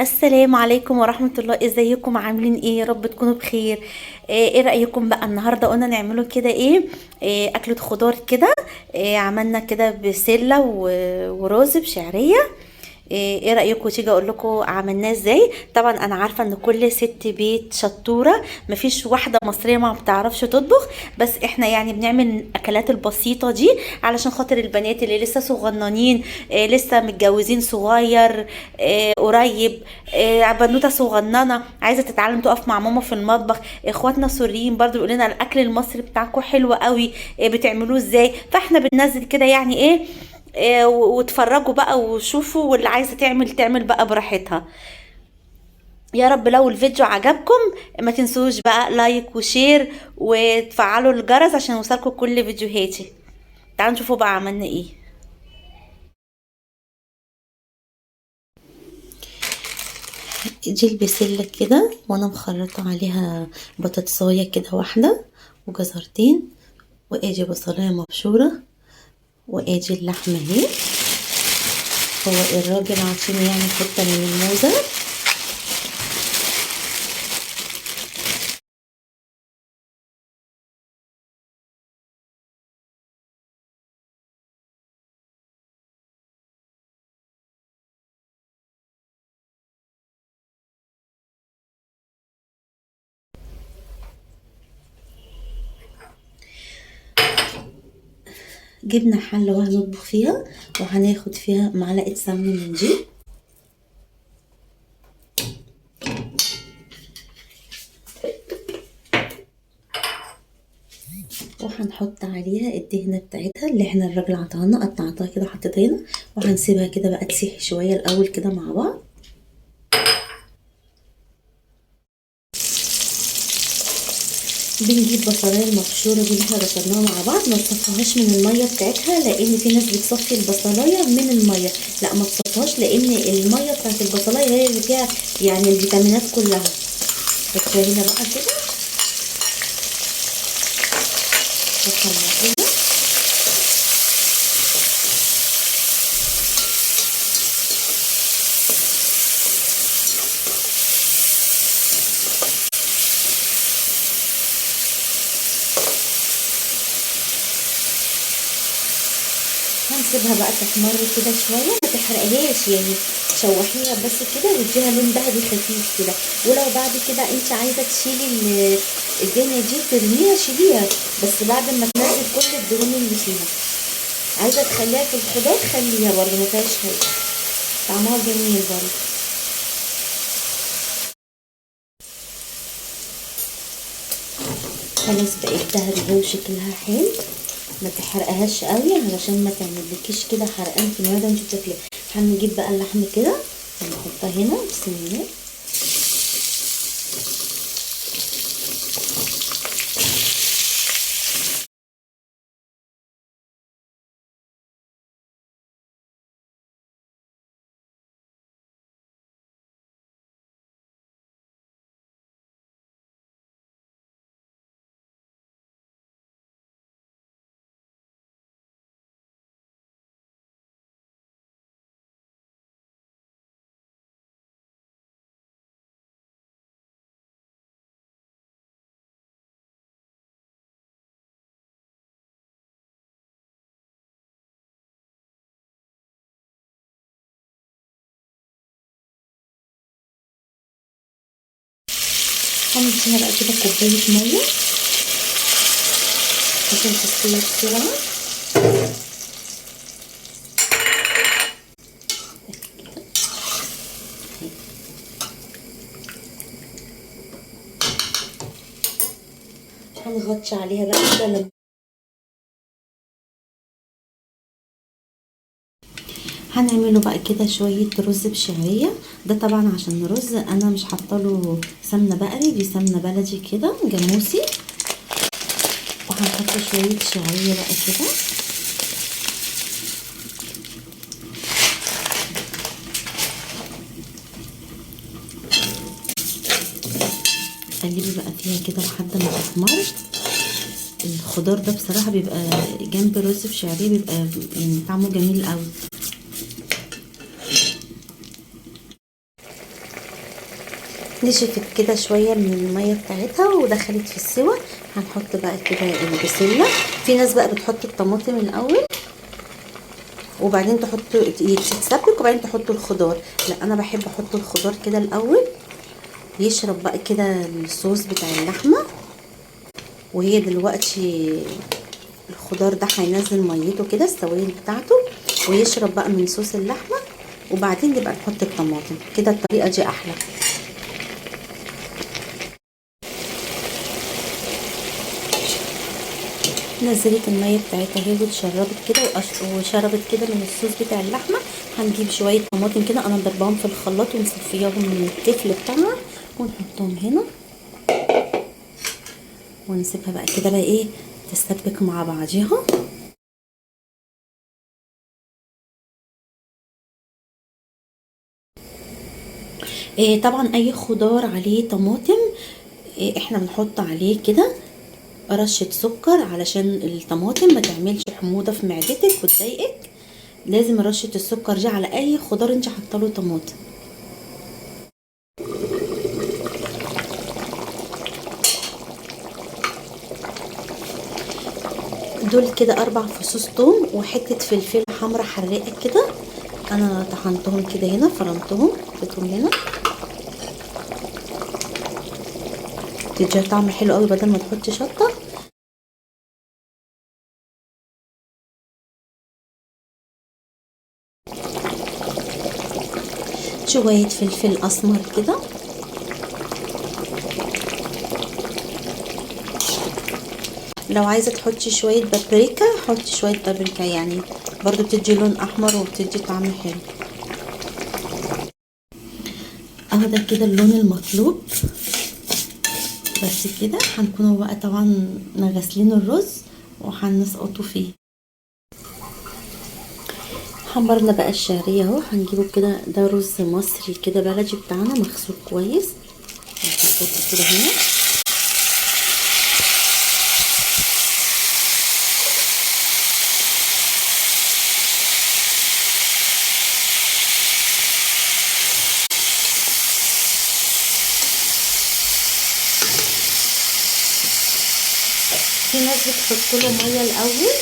السلام عليكم ورحمة الله. ازيكم عاملين ايه؟ يا رب تكونوا بخير. ايه رأيكم بقى النهاردة؟ قلنا نعمله كده ايه اكلة خضار كده. عملنا كده بسلة ورز بشعرية. ايه رأيكم تيجي اقول لكم عملناه ازاي؟ طبعا انا عارفة ان كل ست بيت شطورة، مفيش واحدة مصرية ما بتعرفش تطبخ، بس احنا بنعمل الاكلات البسيطة دي علشان خاطر البنات اللي لسه صغننين، لسه متجوزين صغير، قريب، بنوتة صغننة عايزة تتعلم تقف مع ماما في المطبخ. اخواتنا السوريين برضو بيقولوا لنا الاكل المصري بتاعكم حلو قوي، بتعملوه ازاي؟ فاحنا بننزل كده واتفرجوا بقى وشوفوا، واللي عايزة تعمل تعمل بقى براحتها. يا رب لو الفيديو عجبكم ما تنسوش بقى like و share وتفعلوا الجرس عشان يوصلكم كل فيديوهاتي. تعالوا نشوفوا بقى عملنا ايه. دي البسلة كده وانا مخرطة عليها بطاطساية كده واحدة وجزرتين، وادي بصلاية مبشورة، وادي اللحمة اهي. هو الراجل عاطيني حتة من الموزة. جبنا حلة وهنطبخ فيها، وهناخد فيها معلقة سمن من دي، وهنحط عليها الدهنة بتاعتها اللي احنا الراجل عطاها لنا، قطعتها كده وحطيتها هنا، وهنسيبها كده بقى تسيح شوية الأول كده مع بعض. بنجيب بصلايه المبشوره دي اللي احنا غسلناها مع بعض، ما تصفيهاش من المية بتاعتها، لان في ناس بتصفي البصلايه من المية. لا ما تصفيهاش، لان المية بتاعت البصلايه هي اللي فيها الفيتامينات كلها. حطيها هنا بقى كده وخلطيها. هنسيبها بقى تحمر كده شوية، ما تحرقهاش، شوحيها بس كده واديها لون ذهبي خفيف كده. ولو بعد كده انت عايزه تشيلي الدنيا دي ترميها شيليها، بس بعد ما تنزل كل الدهون اللي فيها. عايزه تخليها في الخضار خليها برضه، ما فيهاش حاجة، طعمها جميل برضه. خلاص بقت ذهبي اهو وشكلها حلو. ما تحرقهاش قوي علشان ما تعملكيش كده حرقان في المعدة وانت بتاكليها. هنجيب بقى اللحم كده هنحطها هنا، بسم الله. هنديها بقى كده كوباية مية عشان تستوي بسرعة. هنغطي عليها بقى كده لما هنعمله بقى كده شوية رز بشعرية. ده طبعا عشان رز انا مش حاطه سمنة بقري، دي سمنة بلدي كده جاموسي. وهنحط شوية شعرية بقى كده. قلبي بقى فيها كده لحد ما تحمر. الخضار ده بصراحة بيبقى جنب الرز بشعرية بيبقى طعمه جميل قوي. نشفت كده شوية من المية بتاعتها ودخلت في السوا. هنحط بقى كده البسله. في ناس بقى بتحط الطماطم الاول وبعدين تحط تتسبك وبعدين تحط الخضار. لا انا بحب احط الخضار كده الاول يشرب بقى كده الصوص بتاع اللحمة، وهي دلوقتي الخضار ده هينزل ميته كده السوائل بتاعته ويشرب بقى من صوص اللحمة، وبعدين نبقى نحط الطماطم كده. الطريقة دي احلى. نزلت المية بتاعتها اهي واتشربت كده وشربت كده من الصوص بتاع اللحمة. هنجيب شوية طماطم كده انا ضرباهم في الخلاط ومصفياهم من التفل بتاعها ونحطهم هنا، ونسيبها بقى كده بقى ايه تسبك مع بعضيها. إيه طبعا اي خضار عليه طماطم إيه احنا بنحط عليه كده رشة سكر علشان الطماطم ما تعملش حموضة في معدتك وتضايقك. لازم رشة السكر دي على اي خضار انت حاطه له طماطم. دول كده 4 فصوص توم وحتة فلفل حمرا حراقة كده، انا طحنتهم كده هنا، فرمتهم حطيتهم هنا، تديها طعم حلو قوي بدل ما تحطي شطة. شوية فلفل اسمر كده، لو عايزة تحطي شوية بابريكا حطي شوية بابريكا، يعني برضو بتدي لون احمر وبتدي طعم حلو. اهو ده كده اللون المطلوب. بس كده هنكون بقى طبعا غاسلين الرز وهنسقطه فيه. حمرنا بقى الشعرية اهو، هنجيبه كده، ده رز مصري كده بلدي بتاعنا مغسول كويس، هنحطه كده هنا. في ناس بتحط له مية الاول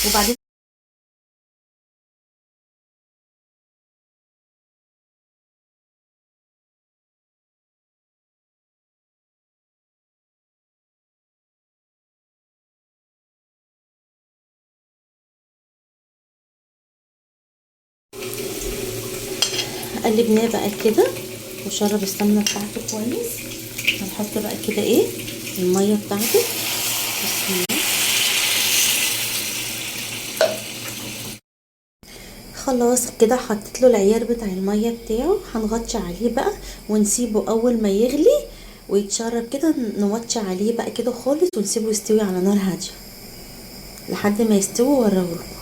وبعدين قلبناه بقى كده وشرب السمنة بتاعته كويس. هنحط بقى كده ايه المية بتاعته. بسم الله. خلاص كده حطيت له العيار بتاع المية بتاعه. هنغطي عليه بقى ونسيبه اول ما يغلي ويتشرب كده، نوطي عليه بقى كده خالص ونسيبه يستوي على نار هادية لحد ما يستوي واوريهولكم.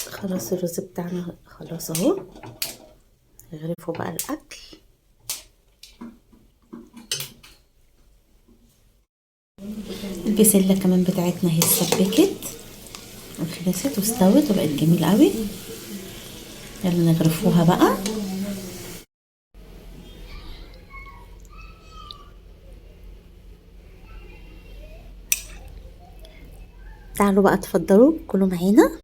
خلاص الرز بتاعنا خلاص اهو، نغرفه بقى الاكل. البسله كمان بتاعتنا اهي اتسبكت وخلصت واستوت وبقت جميل قوي. يلا نغرفوها بقى. تعالوا بقى اتفضلوا كلوا معانا.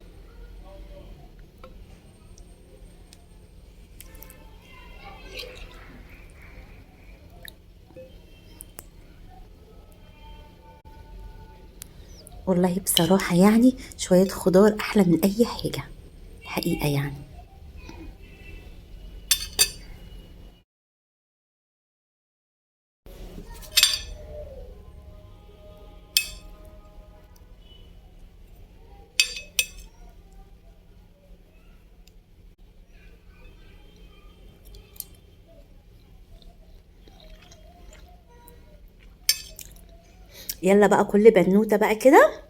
والله بصراحة يعني شوية خضار أحلى من أي حاجة الحقيقة يعني. يلا بقى كل بنوتة بقى كده